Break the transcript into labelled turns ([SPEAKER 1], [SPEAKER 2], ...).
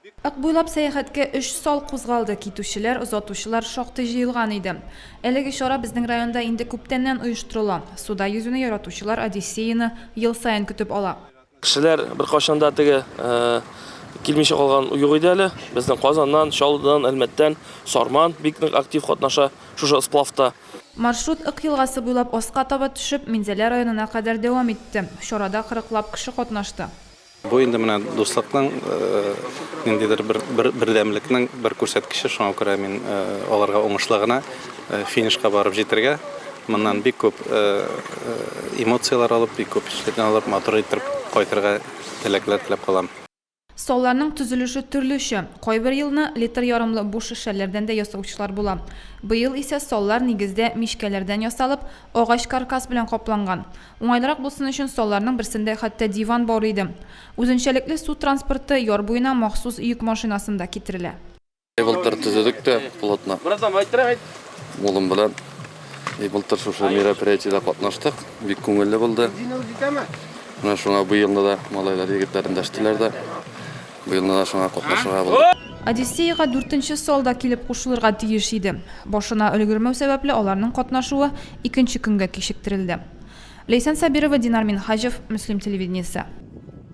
[SPEAKER 1] Ык буйлап сәяхәткә өч сал кузгалды, китүчеләр, озатучылар шактый җыелган иде. Әлеге чара безнең районда инде күптәннән оештырыла. Суда йөзүне яратучылар Одиссеяны ел саен көтеп ала.
[SPEAKER 2] Кешеләр беркайчан да теге килмичә калган юк иде әле. Безнең Казаннан, Чаллыдан, Әлмәттән, Сарман бик нык актив катнаша шушы сплавта.
[SPEAKER 1] Маршрут Ык елгасы буйлап аска таба төшеп, Минзәлә районына кадәр дәвам итте. Чарада кырыклап кеше катнашты.
[SPEAKER 3] Бу инде менә дуслыкның, ниндидер бер бердәмлекнең бер күрсәткече, шуңа күрә мин аларга уңышлы гына финишка барып җитәргә, моннан бик күп эмоцияләр алып, бик күп хисләр алып, матур иттереп кайтырга теләкләр теләп калам.
[SPEAKER 1] Салларның төзелеше төрлечә. Кайбер елны литр ярымлы буш шешәләрдән дә ясаучылар була. Быел исә саллар нигездә мичкәләрдән ясалып, агач каркас белән капланган. Уңайлырак булсын өчен салларның берсендә хәтта диван бар иде. Үзенчәлекле су транспорты яр буена махсус йөк машинасында китерелә.
[SPEAKER 4] Былтыр төзедек тә плотно. Улым белән. И былтыр шушы мероприятиедә катнаштык. Бик күңелле булды. Менә шуңа быелны да малайлар, егетләр эндәштеләр дә. Быелны да шуңа катнашырга булдык.
[SPEAKER 1] Одиссеяга дүртенче сал да килеп кушылырга тиеш иде. Башына өлгермәү сәбәпле, аларның катнашуы икенче көнгә кичектерелде. Ләйсән Сабирова, Динар Минһаҗев, Мөслим телевидениесе.